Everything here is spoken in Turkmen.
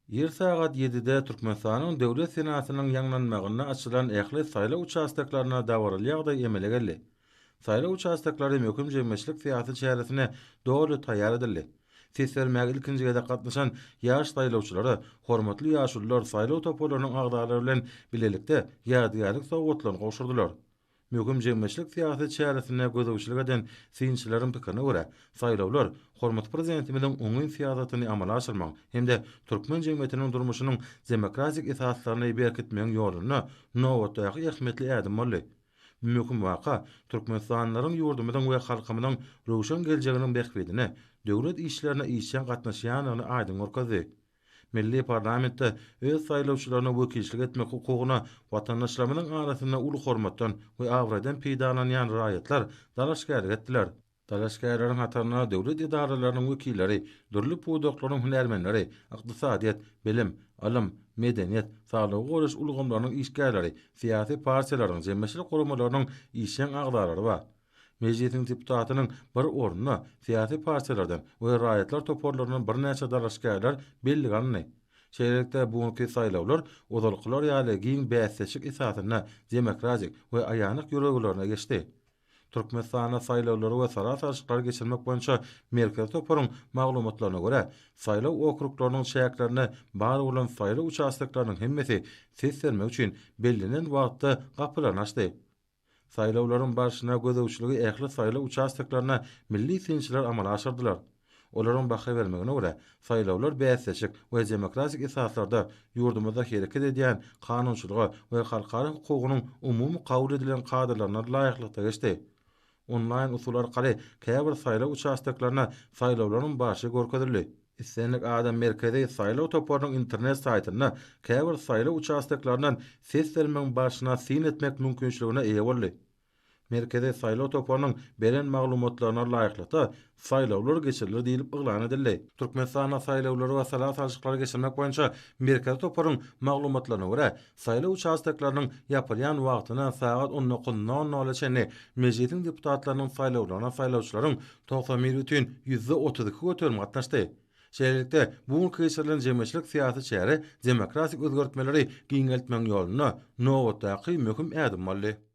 Ir sagat ýedide Türkmenistanyň Döwlet senasynyň ýaňlanmagynda açylan ähli saýlaw uçastoklarynda dabaraly ýagdaý emele geldi. Saýlaw uçastoklary möhüm jemgyýetçilik-syýasy çäresine doly taýýar edildi. Ses bermäge ilkinji gezek gatnaşan ýaş saýlawçylara hormatly ýaşulular saýlaw toparlarynyň agzalary bilen bilelikde ýadygärlik sowgatlaryny gowşurdylar. Möhüm jemgyýetçilik-syýasy çäresine gözegçilik eden synçylaryň pikirine görä, saýlawlar hormatly Prezidentimiziň oňyn syýasatyny amala aşyrmagyň hem-de türkmen jemgyýetiniň durmuşynyň demokratik esaslaryny berkitmegiň ýolunda nobatdaky ähmiýetli ädim boldy. Bu möhüm waka türkmenistanlylaryň ýurdumyzyň we halkymyzyň röwşen geljeginiň bähbidine döwlet işlerine işjeň gatnaşýandygyny aýdyň görkezdi. Milli parlamentde öz saýlawçylaryna wekilçilik etmek hukugyna watandaşlarymyzyň arasynda uly hormatdan we abraýdan peýdalanýan raýatlar dalaşgärlik etdiler. Dalaşgärleriň hatarynda döwlet edaralarynyň wekilleri, dürli pudaklaryň hünärmenleri, ykdysadyýet, bilim, ylym, medeniýet, saglygy goraýyş ulgamlarynyň işgärleri, syýasy partiýalaryň, jemgyýetçilik guramalarynyň işjeň agzalary bar. Mejlisiň deputatynyň bir ornuna syýasy partiýalardan we raýatlar toparlaryndan birnäçe dalaşgärler bellige alyndy. Şeýlelikde, bu günki saýlawlar ozalkylar ýaly giň bäsdeşlik esasynda demokratik we aýanlyk ýörelgelerine geçdi. Türkmenistanda saýlawlary we sala salşyklary geçirmek boýunça Merkezi toparyň maglumatlaryna görä, saýlaw okruglarynyň çäklerinde bar bolan saýlaw uçastoklarynyň hemmesi ses bermek üçin bellenen wagtda gapylaryny açdy. Saýlawlaryň barşyna gözegçiligi ähli saýlaw uçastoklaryna milli synçylar amala aşyrdylar. Olaryň baha bermegine görä, saýlawlar bäsleşik we demokratik esaslarda ýurdumyzda hereket edýän kanunçylyga we halkara hukugynyň umumy kabul edilen kadalaryna laýyklykda geçdi. Onlaýn usul arkaly käbir saýlaw uçastoklaryna saýlawlaryň barşy görkezildi. Islendik adam Merkezi saýlaw toparynyň internet saýtynda käbir saýlaw uçastoklaryndan ses bermegiň barşyna syn etmek mümkinçiligine eýe boldy. Merkezi saýlaw toparynyň beren maglumatlaryna laýyklykda, saýlawlar geçiriler diýlip yglan edildi. Türkmenistanda saýlawlary we sala salşyklary geçirmek boýunça Merkezi toparyň maglumatlaryna görä, saýlaw uçastoklarynyň ýapylýan wagtyna sagat 19 nol nola çenli Mejlisiň deputatlarynyň saýlawlaryna saýlawçylaryň 91 32 göterimi gatnaşdy. Şeýlelikde, bu günki geçirilen jemgyýetçilik-syýasy çäre demokratik özgertmeleri giňeltmegiň ýolunda nobatdaky möhüm ädim boldy.